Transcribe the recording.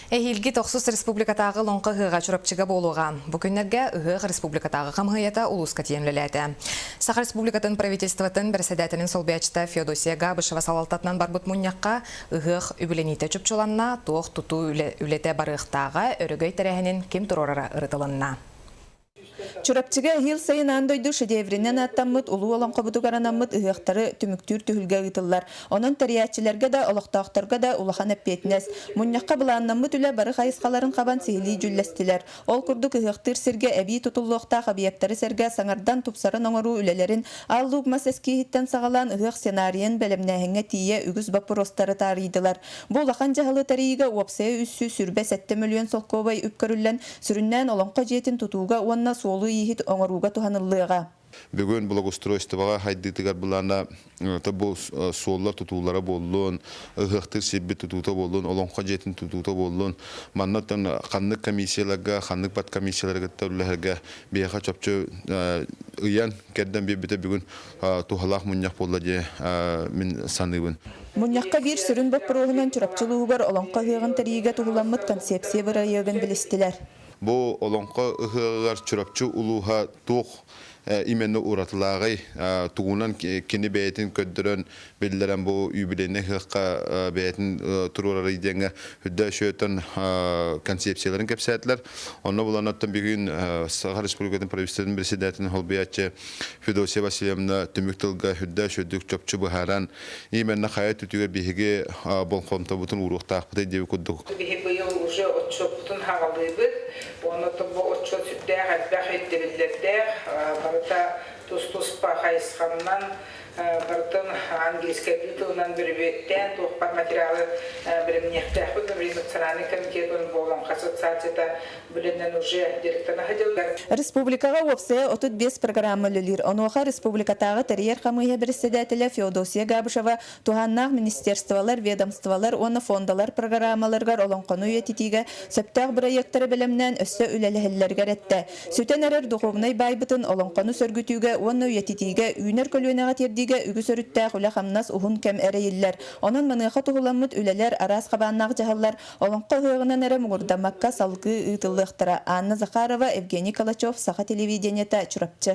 Эһиилги тохсус республикатааҕы Лоҥхо ыһыаҕа Чурапчыга буолуоҕа. Бу күннэргэ ыһыах республикатааҕы хамыыһыйата улууска тиийэн үлэлээтэ. Саха Республикатын правительствотын бэрэссэдээтэлин солбуйааччыта Феодосия Габышева салалтатынан барбыт мунньахха ыһыах үбүлэниитэ чопчуланна, туох тутуу үлэтэ барыахтааҕа, өрөгөй тэрээһинин ким туруорара ырытылынна. Чурапчыга эһиил сайын аан дойду шедевринэн ааттаммыт улуу олоҥхобутугар анаммыт ыһыахтары түмүктүүр түһүлгэ ыытыллар. Онон тэрийээччилэргэ да, олохтоохторго да улахан эппиэтинэс. Мунньахха былааннаммыт үлэ бары хайысхаларын хабан сиһилии дьүүллэстилэр. Ол курдук ыһыахтыыр сиргэ эбии тутуллуохтаах объектары сэргэ саҥардан, тупсаран оҥоруу үлэлэрин Аал Луук мас эскииһиттэн саҕалаан ыһыах сценарийын бэлэмнээһиҥҥэ тиийэ үгүс боппуруостары таарыйдылар. Бу улахан дьаһалы тэрийиигэ уопсайа 327 мөлүйүөн солкуобай үп көрүллэн, Сүрүннээн Олоҥхо дьиэтин тутууга уонна суолу-ииһи оҥорууга туһаныллыаҕа. Бүгүн благоустройствоҕа хайдыытыгар былаана бу суоллар тутуулара буоллун, ыһыахтыыр сирбит тутуута буоллун, Олоҥхо дьиэтин тутуута буоллун, манна оттон ханнык комиссияларга, ханнык подкомиссияларга кытта үлэлэһэргэ биһиэхэ чопчу ыйан кэрдэн биэрбитэ бүгүн туһалаах мунньах буолла диye мин саныыбын. Мунньахха биир сүрүн боппуруоһунан Чурапчы улууһугар Олоҥхо ыһыаҕын тэрийиигэ туһуламмыт концепция бырайыагын билистилэр. Бу Олоҥхо ыһыаҕыгар Чурапчы улууһа туох именно уратылааҕый, тугунан кини бэйэтин көрдөрөн биллэрэн бу юбилейнай ыһыахха бэйэтин туруорарый диэҥҥэ үрдэ өшөөтөн концепцияларын кэпсээтилэр. Онно булан оттон бүгүн Саха Республикатын правительствотын председателин холбуйааччы Федосия Васильевна түмүк тылга үрдэ өшөдүк чопчу быһааран именно хайа түтүгэр биһиги болҕомтобутун ууруохтаахпытый диэби курдук. Биһи быйыл уже отчуоппутун хаҕалыыбыт. Уонна бу отчуот сүрдээх элбэх ирдэбиллэрдээх, барыта тус-туспа хайысханнан барытын английскайдыы тылынан бүрүбүөттээн туохпар материалы бэлэмниэхтээхпит. Национальный комитет Олоҥхо ассоциацията билинэн уже директора сылдьаллар. Республикаҕа уопсайа 35 программа үлэлиир. Онуоха республикатааҕы тэрийэр хамыыһыйа бэрэссэдээтэлэ Феодосия Габышева туһааннаах министерстволар, ведомстволар уонна фондалар программаларыгар олоҥхону үйэтитиигэ сөптөөх бырайыактары бэлэмнээн өссө үлэлэһэллэригэр эттэ. Сүтэн эрэр духуобунай баайбытын олоҥхону сөргүтүүгэ уонна үйэтитиигэ, үүнэр көлүөнэҕэ тиэрдиигэ үгүс өрүттээх үлэ-хамнас уһун кэм эрэйиллэр. Онон маныаха туһуламмыт үлэлэр, араас хабааннаах дьаһаллар Олоҥхо ыһыаҕынан эрэ муҥурдаммакка салгыы ыытыллыахтара. Анна Захарова, Евгений Калачев, Саха телевидениета, Чурапчы.